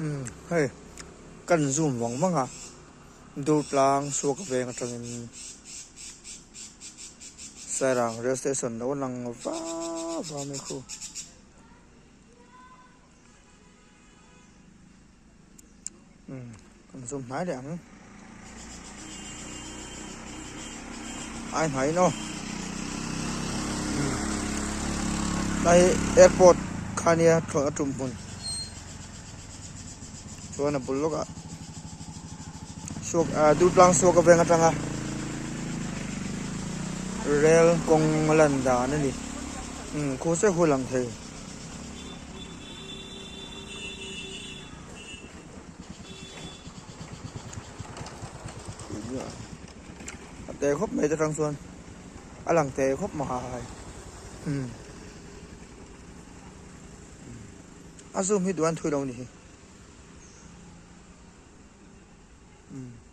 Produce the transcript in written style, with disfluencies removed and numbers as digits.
Umm hei kan zoom vang vang a Durtlang suak veng atangin Sairang rail station lo lang va va mai khu. Umm kan zoom hnai leh ang ai hnai in aw umm tlai airport kha nia thlawh a tum hmun chuan a bul lawkah suak ah Durtlang suak a veng atanga rail kawng a lan dan a ni umm khu se hu lang thei. A te khawp mai te tang chuan a lang te khawp mai umm a zoom hi duan thui lo a ni hi umm.